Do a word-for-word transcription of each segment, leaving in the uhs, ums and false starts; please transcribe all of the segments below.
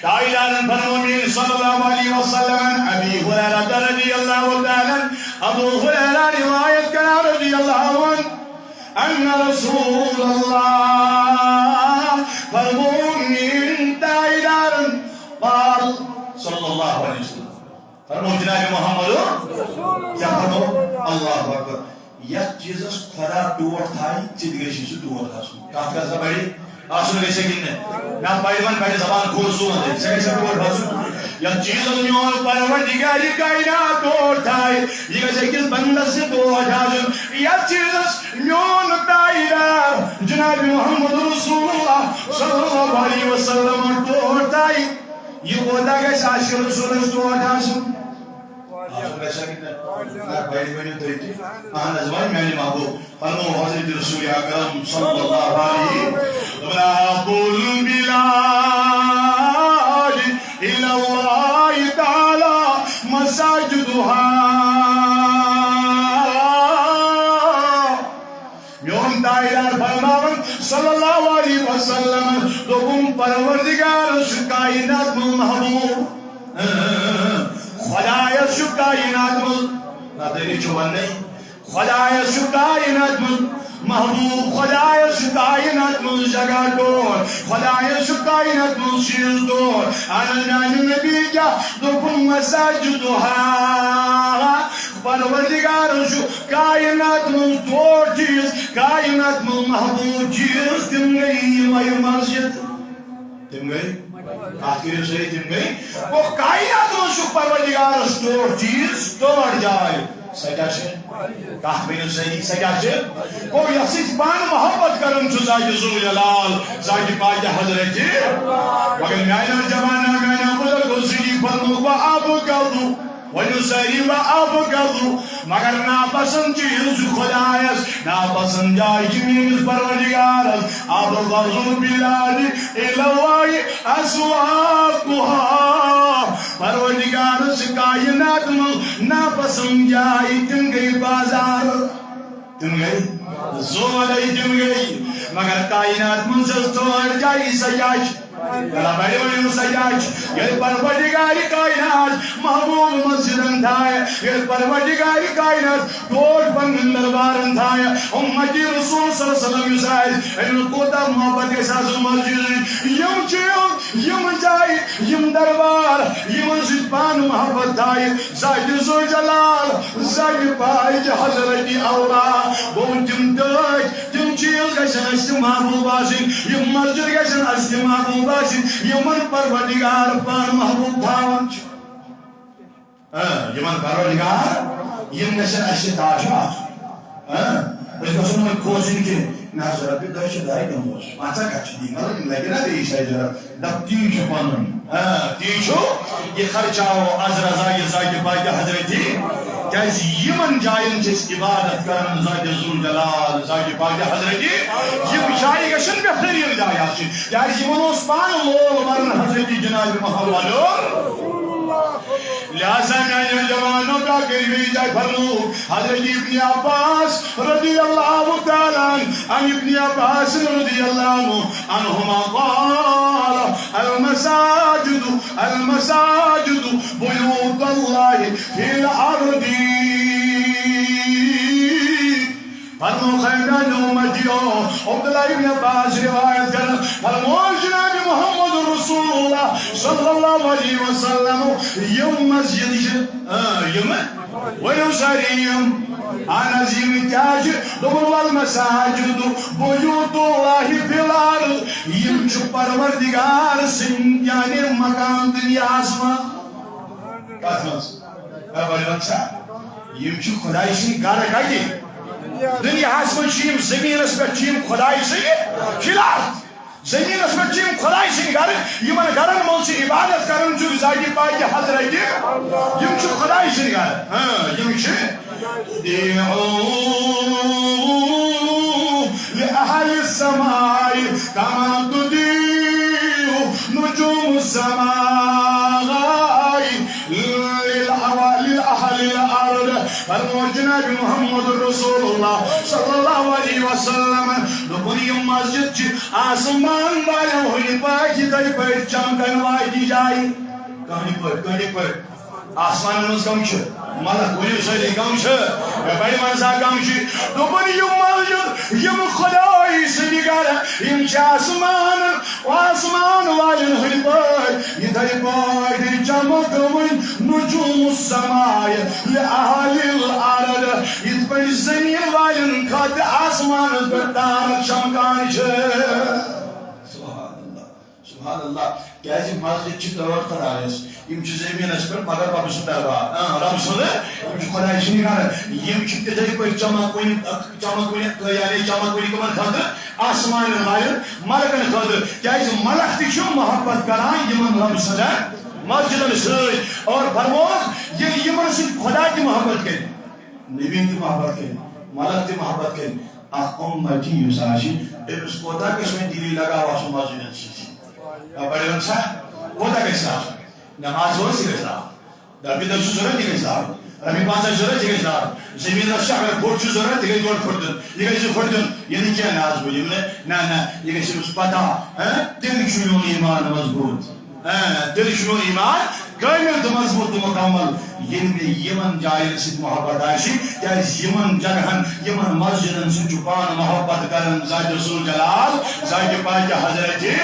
تاجدارن فرمو مین صلی اللہ علیہ وسلم، ابی ہریرہ رضی اللہ تعالیٰ عنہ، ابو ہریرہ روایت کران رضی اللہ عنہ، ان رسول اللہ، فرمو مین تاجدارن، قال صلی اللہ علیہ وسلم، فرمو جناب محمد یا فرمو اللہ اکبر۔ یتھ چیزس خدا ٹوٹھ تھایہِ، ژٕ تہِ گژھی سُہ ٹوٹھ آسُن۔ کتھ کتھ سا بڑِ؟ آسُن گژھِ کِنہٕ نہٕ؟ نہ بڑِ وۄنۍ بڑِ زبان کھول سون تہِ۔ ژےٚ گژھِ ٹوٹھ آسُن۔ یتھ چیزس میون پروردگار کائنات ٹوٹھ تھایہِ، یہِ گژھِ أکِس بندس تہِ ٹوٹھ آسُن۔ یتھ چیزس میون تاجدار جناب محمد رسول اللہ صلی اللہ علیہ وسلم ٹوٹھ تھایہِ، یہِ کوتاہ گژھِ عاشق رسولس ٹوٹھ آسُن؟ آسُن گژھِ کِنہٕ نہٕ؟ نہ، بڑِ ؤنِو تُہۍ تہِ۔ اہن حظ، وۄنۍ میانہِ محبوب، فرمو حضرت رسول اکرم صلی اللہ علیہ وسلم، دوٚپُن، أحب البلاد إلى الله تعالى مساجدها۔ میون تاجدار فرماوان صلی اللہ علیہ وسلم، دوٚپُن، پروردگارس چھُ کائنات منٛز محبوب۔ خدایس چھُ کائنات منٛز، نہ تیٚلہِ چھُ وننٕے، خدایس چھُ کائنات منٛز محبوب، خدایس چھُ کائنات منٛز جگہ ٹوٹھ، خدایس چھُ کائنات منٛز چیز ٹوٹھ۔ اہن میانہِ نبی کیٛاہ دوٚپُن؟ مساجدها۔ پروردگارس چھُ کائنات منٛز ٹوٹھ چیز، کائنات منٛز محبوب چیز، تِم گٔے یِمے مسجد۔ تِم گٔے؟ کتھ کٔرِو سٲری، تِم گٔے۔ گوٚو کائنات منٛز چھُ پروردگارس ٹوٹھ چیز، ٹوٹھ جاے۔ سۄ کیٛاہ چھِ؟ کتھ ؤنِو سٲری، سۄ کیٛاہ چھِ؟ گوٚو یتھ سۭتۍ پانہٕ محبت کران چھُ ذاتِ ذوالجلال، ذاتِ پاکہِ حضرتِ۔ مگر میانیو جوانو، میانیو بزرگو، سۭتی فرموو، وأبغض، ؤنِو سٲری، وأبغض، مگر ناپسند چیز چھُ خدایس، ناپسند جاے چھِ میٲنِس پروردگارس، أبغض البلاد إلى الله أسواقها۔ پروردگارس چھِ کائنات منٛز ناپسند جاے، تِم گٔے بازار۔ تِم گٔے؟ زونے تِم گٔے۔ مگر کائنات منٛز چھِ ژور جایہِ، سۄ کیٛاہ چھِ؟ بلا بڑِ ؤنِو، سۄ کیٛاہ چھِ؟ ییٚلہِ پروردگارِ کائنات محبوب مسجدن تھایہِ، ییٚلہِ پروردگارِ کائنات ٹوٹھ پننٮ۪ن دربارن تھایہِ، اُمتِ رسول صلی اللہ علیہ وسلم یُس آسہِ، أمِس کوٗتاہ محبت گژھِ آسُن مسجدٕچ۔ یِم چھِ یِم جایہِ، یِم دربار، یِمن سۭتۍ پانہٕ محبت تھایہِ، ذاتِ ذوالجلال، ذاتِ پاکہِ حضرتِ اولا۔ گوٚو تِم ٹٲٹھۍ، تِم چیز گژھن اسہِ تہِ محبوب آسٕنۍ، یِم مسجد گژھن اسہِ تہِ محبوب آسٕنۍ، یِمن پروردگار پانہٕ محبوب تھاوان چھُ۔ آ، یِمن پروردگار، یِم گژھن اسہِ تہِ تاج آسٕنۍ۔ آ، أسۍ گژھو نہٕ وۄنۍ کھوژٕنۍ کینٛہہ۔ نہ حضرت، یہِ دۄہ چھِ دۄیہِ دۄہہِ منٛز۔ پنٛژاہ کَتھ چھِ دِنۍ، مطلب، یِم لَگہِ نا بیٚیہِ شایہِ ضوٚرَتھ۔ دَپ، تی چھُ پَنُن۔ آ، تی چھُ۔ یہِ خرچاو از رضا، یہِ ذاتِ پاکہِ حضرتی۔ کیٛازِ یِمن جاین چھِ أسۍ عبادت کران، ذاتِ ذوالجلال، ذاتِ پاکہِ حضرتی۔ یِم جایہِ گژھن بہتریٖن جایہِ آسٕنۍ۔ کیٛازِ یِمن اوس پانہٕ لول بَران حضرتی جناب محمد۔ لہذا میانیو جوانو، کیٛاہ گٔے بیٚیہِ جایہِ فرموو حضرت ابن عباس رضی اللہ تعالیٰ عنہ، عن ابن عباس رضی اللہ عنہ، عنہما قال، المساجد، المساجد بیوت اللہ فی الارض۔ فرمو خیرن امتیو، عبداللہ ابن عباس روایت کرن، فرمو جناب محمد رسول اللہ صلی اللہ علیہ وسلم، یِم مسجد چھِ، آ، یِم، ؤنِو سٲری یِم، اہن حظ، یِم کیٛاہ چھِ؟ دوٚپُن، والمساجد بیوت اللہ فی الارض، یِم چھِ پروردگار سٕنٛدۍ، یعنی مقام دُنیاہس منٛز۔ کتھ منٛز؟ اے بڑِ وَن چھا؟ یِم چھِ خۄدایہِ سٕنٛدۍ گرٕ کَتہِ؟ دُنیاہَس منٛز چھِ یِم، زٔمیٖنَس پٮ۪ٹھ چھِ یِم خۄدایہِ سٕنٛدۍ فی الحال۔ زٔمیٖنَس پٮ۪ٹھ چھِ یِم خۄدایہِ سٕنٛدۍ گرٕ۔ یِمَن گرَن منٛز ژٕ عبادت کران چھُکھ ذاتِ پاکہِ حضرتِ، یِم چھِ خۄدایہِ سٕنٛدۍ گرٕ۔ ہاں، یِم چھِ۔ تُطیعُ لِأَهْلِ السَّمَاءِ كَمَا تُطِیعُ نُجُومُ السَّمَاءِ لِأَهْلِ الْأَرْضِ۔ فرموو جناب محمد رسول اللہ صلی اللہ علیہ وسلم، دوٚپُن، یہِ مسجد چھِ آسمان والٮ۪ن ہٕنٛدۍ پٲٹھۍ یِتھَے پٲٹھۍ چمکن واجنہِ جایہِ۔ کٕہٕنٛدِ پٲٹھۍ، کٕہٕنٛدِ پٲٹھۍ؟ آسمانن منٛز کم چھِ؟ ملک، ؤنِو سٲری، کم چھِ؟ مےٚ بڑِ منٛزا کم چھِ؟ دوٚپُن، یِم مسجد، یِم خداے سٕنٛدِ گرٕ، یِم چھِ آسمانن، آسمان والٮ۪ن ہٕنٛدۍ پٲٹھۍ، یِتھَے پٲٹھۍ چمکوٕنۍ نجوم السماء لأهل الأرض، یِتھ پٲٹھۍ زٔمیٖن والٮ۪ن خٲطرٕ آسمانس پٮ۪ٹھ تارٕ چمکان چھِ۔ سبحان اللہ۔ سبحان اللہ۔ کیازِ مسجد چھِ ٹٲٹھ خدایس، یِم چھِ زٔمیٖنس پٮ۪ٹھ مگر رۄبہٕ سُنٛد دربار۔ اۭں، رۄبہٕ سُنٛد، یِم چھِ خدایہِ سٕنٛدۍ گرٕ۔ یِم چھِ تِتھَے پٲٹھۍ چمکوٕنۍ، چمکوٕنۍ، یعنی چمکوٕنۍ کٕمن خٲطرٕ؟ آسمانن والٮ۪ن ملکن خٲطرٕ۔ کیازِ ملک تہِ چھِ محبت کران یِمن رۄبہٕ سٕنٛدٮ۪ن مسجدن سۭتۍ۔ اور فرمووُکھ، ییٚلہِ یِمن سۭتۍ خدا تہِ محبت کرِ، نبی تہِ محبت کرِ، ملک تہِ محبت کرِ، اکھ اُمتی یُس آسہِ، أمِس کوتاہ گژھِ وۄنۍ دِلی لگاو آسُن مسجدن سۭتۍ؟ آ، پٔرِو سا، کوتاہ گژھِ آسُن؟ نماز روز تہِ گژھِ لاگُن۔ رۄپیہِ دَہ چھُ ضروٗرت، یہِ گژھِ لاگُن۔ رۄپیہِ پنٛژاہ چھِ ضروٗرت، یہِ گژھِ لاگُن۔ زٔمیٖنَس چھِ اگر فُٹ چھُ ضروٗرت، یہِ گژھِ ڈۄڈ فُٹ دیُن، یہِ گژھِ زٕ فُٹ دیُن۔ یہِ نہٕ کینٛہہ، نہ حظ، بہٕ دِمہٕ نہٕ، نہ، نہ، یہِ گژھِ أمِس پتہ، ہہ؟ تیٚلہِ چھُ میون ایمان مضبوٗط۔ ہہ، تیٚلہِ چھُ میون ایمان کٲمِل تہٕ مضبوٗط تہٕ مُکمل۔ ییٚلہِ مےٚ یِمن جاین سۭتۍ محبت آسہِ، کیازِ یِمن جگہن، یِمن مسجدن سۭتۍ چھُ پانہٕ محبت کران ذاتِ ذوالجلال، ذاتِ پاکِ حضرتِ۔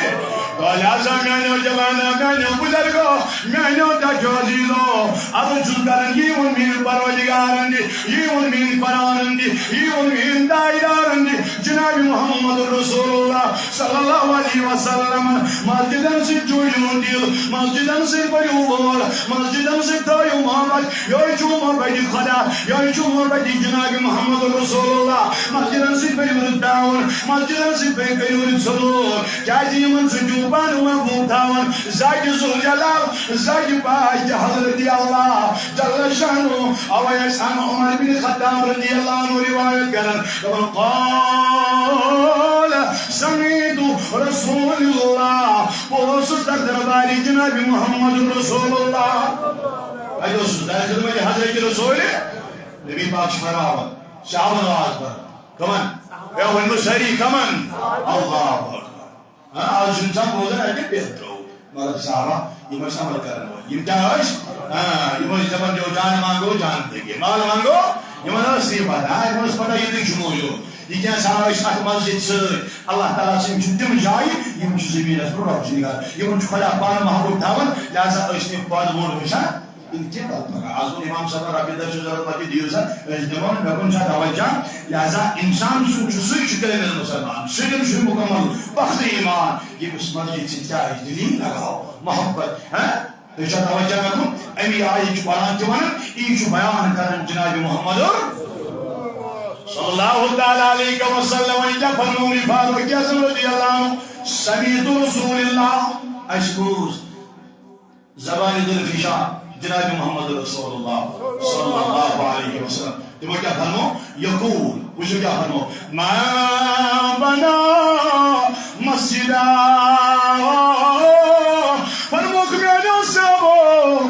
تو لہذا میانیو جوانو، میانیو بزرگو، میانیو ٹاٹھیو عزیزو، عرض چھُس کران، یی ووٚن میٲنۍ پروردگارن تہِ، یی ووٚن میٲنۍ قرآنن تہِ، یی ووٚن میٲنۍ تاجدارن تہِ، جناب محمد رسول اللہ صلی اللہ علیہ وسلم، مسجدن سۭتۍ جوڑیو دِل، مسجدن سۭتۍ بٔرِو وول، مسجدن سۭتۍ تھٲیِو محبت۔ یہے چھُ محبت خدا، یہے چھُ محبت جناب محمد رسول اللہ۔ مسجدن سۭتۍ بٔرِو تعاون، مسجدن سۭتۍ بٔرِو کٔرِو سلوک۔ کیازِ یِمن سۭتۍ چھُ پانہٕ محبوب تھاوان ذاتِ ذوالجلال، ذاتِ پاک حضرت اللہ جل شانہ۔ اوے ٲسۍ عن عمر بن خطاب رضی اللہ عنہ روایت کران، دپان، قال سمعت رسول اللہ، بہٕ اوسُس در دربارِ جناب محمد رسول اللہ۔ اَتہِ اوسُس در خدمتِ حضرت رسول، نبی پاک چھُ فرماوان، صحابن آواز پران۔ کمن؟ ہے، ؤنِو سٲری کمن؟ اللہ اکبر۔ ہاں، آز چھُ انسان بوزان اَتہِ بیٚہتھ ترٛوو۔ مگر صحابہ، یِم ٲسۍ عمل کرن وٲلۍ۔ یِم کیٛاہ ٲسۍ؟ ہاں، یِم ٲسۍ دپان، جو جان مانگو، جان دیں گے، مال مانگو، یِمن ٲس یہِ پتہ۔ ہاں، یِمن ٲس پتہ، یہِ تہِ چھُ موجود۔ یہِ کیٛاہ سا ٲسۍ اَتھ مسجد سۭتۍ؟ اللہ تعالیٰ سٕنٛدۍ چھِ تِم جایہِ، یِم چھِ زٔمیٖنَس پٮ۪ٹھ رۄب سٕنٛدۍ گرٕ۔ یِمن چھُ خدا پانہٕ محبوب تھاوان، لہذا ٲسۍ نہٕ یِم پد ووٚن وٕچھان۔ یِم کیٛاہ پتہٕ پکان؟ آز ووٚن امام صٲبن، رۄپیہِ دَہ چھُ ضروٗرت، رۄپیہِ دِیِو سا، أسۍ دِمو نہٕ، مےٚ کُن چھا توجہ؟ لہذا انسان سُنٛد چھُ سُے چھُ کٲمِل مُسلمان، سُہ چھُ مُکمل پختہٕ ایمان، ییٚمِس مسجد سۭتۍ کیٛاہ آسہِ دِلی لگاو، محبت، ہاں؟ تُہۍ چھا توجہ مےٚ کُن؟ اَمی آیہِ چھُ قرآن تہِ وَنان، یی چھُ بیان کران جناب محمد صلی اللہ تعالیٰ علیہ وسلم۔ وۄنۍ کیٛاہ فرموو فاروق اعظم رضی اللہ عنہ؟ سمعت رسول اللہ، اَسہِ بوٗز۔ زبانِ دل فشاں جناب محمد رسول اللہ صلی اللہ علیہ وسلم۔ تِمو کیٛاہ فرمو؟ یقول، وٕچھِو کیٛاہ فرمو۔ ما بنا مسجدا۔ فرموکھ میٛانیو صٲبو،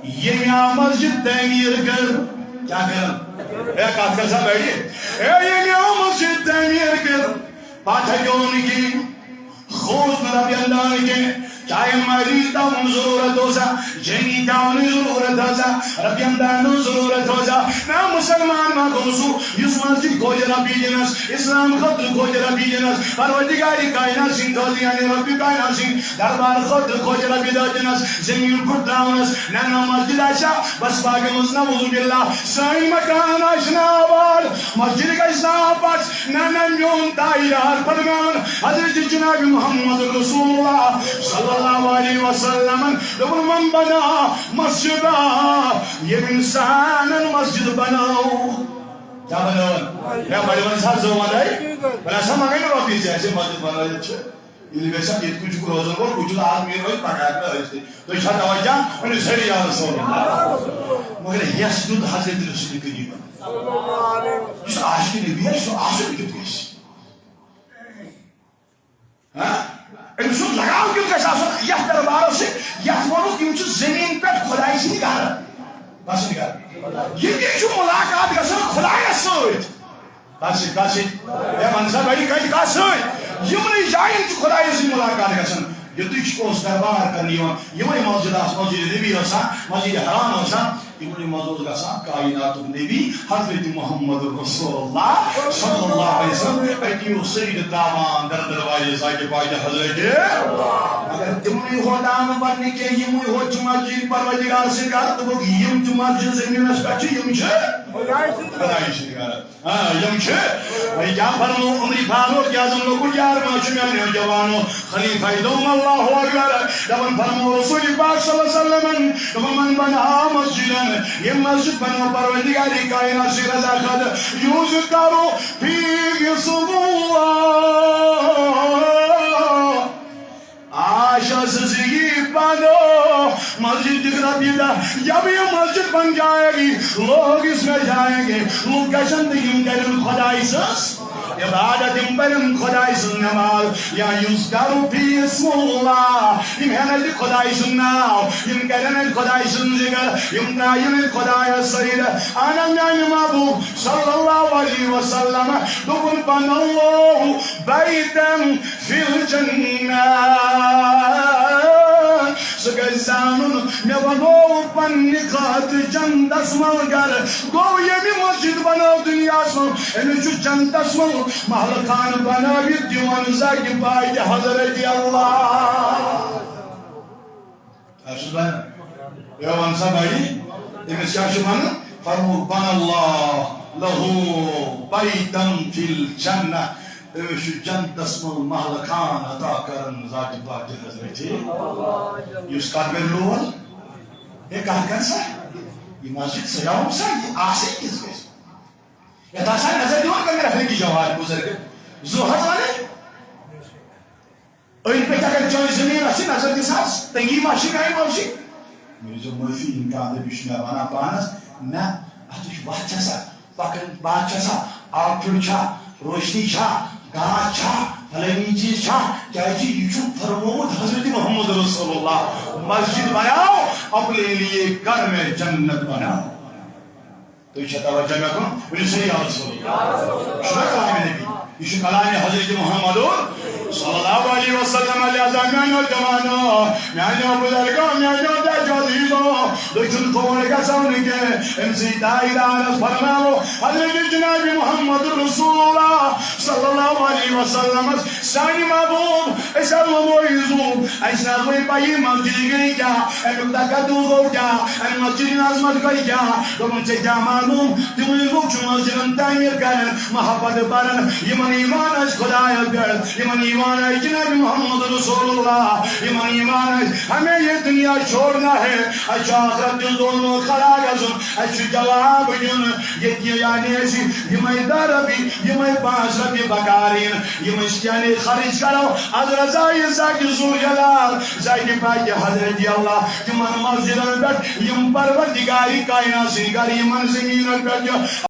ییٚمۍ آ مسجد تعمیٖر کٔر، کیٛاہ کٔر؟ اے، کَتھ کر سا بڑِ؟ اے، ییٚمۍ آ مسجد تعمیٖر کٔر، پتھ ہٹیو نہٕ کِہیٖنۍ۔ کھوژ نہٕ رۄپین دان کینٛہہ، چاہے مالی تعاون ضروٗرت اوسا، جٲنی تعاونٕچ ضروٗرت ٲسا، رۄپین دانٕچ ضروٗرت ٲسا۔ نہ، مسلمان ما گوٚو سُہ، یُس مسجد کھوژِ رۄپیہِ دِنس، اسلام خٲطرٕ کھوژِ رۄپیہِ دِنس، پروردگارِ کائنات سٕنٛدِ خٲطرٕ، یعنی رۄبِ کائنات سٕنٛدِ دربار خٲطرٕ کھوژِ رۄپیہِ دہ دِنس، زٔمیٖن پھُٹ ترٛاونس۔ نہ، نہ، مسجد آسہِ ہا بس باغن منٛز، نعوذ باللہ، سٲنۍ مکان آسہِ نہٕ آباد، مسجد گژھِ نہٕ آباد۔ نہ، نہ، میون تاجدار فرماوان، حضرت جناب محمد رسول اللہ صلی اللہ علیہ وسلم دوٚپُن، من بنا مسجدا، ییٚمۍ انسانن مسجد بنٲو۔ کیٛاہ بنٲوٕن؟ ہے، بڑِ وَن سا زٕ وَن ہے۔ بہٕ نہ سا منٛگے نہٕ رۄپیہِ ژےٚ، اَسہِ مسجد بنٲوِتھ چھِ۔ ییٚلہِ گژھِ ہا ییٚتہِ کُن چھُ روزان وول، بہٕ چھُس آز میٖر وٲلۍ پگاہ ہٮ۪کہٕ نہٕ ٲسِتھ۔ تُہۍ چھا توجہ؟ ؤنِو سٲری یا رسول اللہ۔ مگر یَس دیُت حضرت رسول کریٖمن۔ یُس عاشق نبی آسہِ، سُہ آسُن کیُتھ گژھِ؟ ہاں؟ أمۍ سُنٛد لگاو کیُتھ گژھِ آسُن یَتھ دربارس سۭتۍ، یَتھ ووٚنُکھ، یِم چھِ زٔمیٖن پٮ۪ٹھ خۄدایہِ سٕنٛدۍ گرٕ۔ آسان گرٕ۔ ییٚتی چھُ مُلاقات گژھان خۄدایَس سۭتۍ۔ کَتھ سۭتۍ؟ کَتھ سۭتۍ؟ ہے، وَن سا بَڑِ کَتہِ کَتھ سۭتۍ؟ یِمنٕے جایَن چھُ خۄدایَس سۭتۍ مُلاقات گژھان۔ یُتُے چھُ اوس دربار کرنہٕ یِوان۔ یِمَے مسجد آسہٕ، مسجد نبی ٲسا، مسجد حرام ٲسا، یِمنٕے منٛز اوس گژھان کائناتُک نبی حضرت محمد رسول اللہ صلی اللہ علیہ وسلم۔ اَتی اوس سجدٕ تراوان در دروازِ ذاتِ پاکِ حضرت۔ مگر تِمنٕے ہوت آو نہٕ وننہٕ کینٛہہ، یِمٕے ہوت چھِ مسجد پروردگار سٕنٛدِ گرٕ، دوٚپُکھ، یِم تہِ مسجد زٔمیٖنَس پٮ۪ٹھ چھِ، یِم چھِ خۄداے سٕنٛدِ گرٕ۔ آ، یِم چھِ۔ وۄنۍ کیٛاہ فرمو عمر فاروق اعظم لۄکُٹ یار ما چھُ میٛانیو جوانو؟ خلیفہ دوم، اللہ اکبر۔ دپان فرمو رسول پاک صلی اللہ علیہ وسلمن، دپان، من بنا مسجدن، یِم مسجد بناو پروردگار کائنات سٕنٛدِ رضا خٲطرٕ، یوذکر فیہ اسم اللہ۔ آ، شاہ زندگی پانو مسجد دِکھ رۄپیہِ دَہ، یَوٕ یہِ مسجد بن جائے گی، لوگ اس میں جائیں گے، لوگ گژھن تہٕ یِم کَرن خۄداے سٕنٛز عبادت، یِم پَرن خۄداے سٕنٛز نماز، یا یوذکر فیہ اسم اللہ، یِم ہٮ۪ن اَتہِ خۄداے سُنٛد ناو، یِم کَرن اَتہِ خۄداے سُنٛد ذِکر، یِم ترٛاون اَتہِ خۄدایَس سجدٕ۔ اَہَن حظ میٛانہِ محبوب صلی اللہ علیہ وسلم دوٚپُن، بنى الله بيتا في الجنة۔ سُہ گژھِ زانُن، مےٚ بنوو پننہِ خٲطرٕ جنتس منٛز گرٕ۔ گوٚو، ییٚمہِ مسجد بنٲو دُنیاہس منٛز، أمِس چھُ جنتس منٛز محلہٕ خانہٕ بنٲوِتھ دِوان ذاتِ پاکِ حضرت اللہ۔ اَسہِ چھُ بنان۔ ہے، وَن سا بھائی، أمِس کیٛاہ چھُ وَنان؟ فرموو، بنى الله له بيتا في الجنة۔ أمِس چھُ جنتس منٛز محلہٕ خان عطا کران ذاتِ پاکِ حضرت۔ یُس کتھ پٮ۪ٹھ لول؟ ہے، کتھ کر سا؟ یہِ مسجد سجاوُن سا، یہِ آسہِ کِژھ گژھِ؟ یتھ آسان نظر دِوان کمہِ رفیقی جواد بزرگ؟ زُو حظ وَنان؟ أنٛدۍ پٔکۍ اگر چٲنۍ زٔمیٖن آسہِ، نظر دِس حظ، تنگی ما چھِ، کامہِ ما چھِ؟ مےٚ دیٖزیو معٲفی، یِم کانٛہہ دٔپۍ، یہِ چھُ مےٚ وَنان پانَس، نہ، اَتھ چھِ وَتھ چھےٚ سا، پَکٕنۍ وَتھ چھےٚ سا، آبہٕ پھیُر چھا، روشنی چھا، گاش چھا، فلٲنی چیٖز چھا؟ کیٛازِ یہِ چھُ فرمومُت حضرت محمد رسول اللہ، مسجد بناؤ، اپنے لیے گھر میں جنت بناؤ۔ تُہۍ چھا توجہ مےٚ کُن؟ ؤنِو سا، یا رسول اللہ۔ یہِ چھُنہ کلامِ نبی، یہِ چھُ کلامِ حضرت محمد صلی اللہ علیہ وسلم۔ لہذا میانیو جوانو، میانیو بزرگو، میانیو جدو عزیزو، تُہۍ چھُنہٕ تھوڑ گژھو نہٕ کینٛہہ۔ أمۍ سٕے تاجدارس فرماوو حضرت جناب محمد رسول اللہ صلی اللہ علیہ وسلمس سانہِ محبوب، أسۍ حظ وَنو یہِ زوٗ، اَسہِ نہ حظ وۄنۍ پَیی مسجد گٔے کیٛاہ، اَمیُک تقدُس گوٚو کیٛاہ، اَمہِ مسجد ہِنٛز عظمت گٔے کیٛاہ۔ دوٚپُن، ژےٚ کیٛاہ معلوٗم، تِمٕے لُکھ چھِ مسجدن تعمیٖر کران، محبت پران، یِمن ایمان آسہِ خۄدایَس پٮ۪ٹھ، یِمن ایمان آسہِ جناب محمد رسول اللہ، یِمن ایمان آسہِ ہمیں یہ دنیا چھوڑنا ہے، اَسہِ چھُ آخرت تہِ دونوں کھڑا گژھُن، اَسہِ چھُ جواب دیُن۔ ییٚتہِ یعنی اَسہِ یِمَے دَہ رۄپیہِ، یِمَے پانٛژھ رۄپیہِ بکار یِن، یِم أسۍ یعنی خرٕچ کَرو، از رضا یہِ ذاتِ ذوالجلال، ذاتِ پاکِ حضرت اللہ، تِمَن مسجدَن پٮ۪ٹھ، یِم پروردگارِ کائنات سٕنٛدۍ گَرٕ، یِمَن زٔمیٖنَن پٮ۪ٹھ یہِ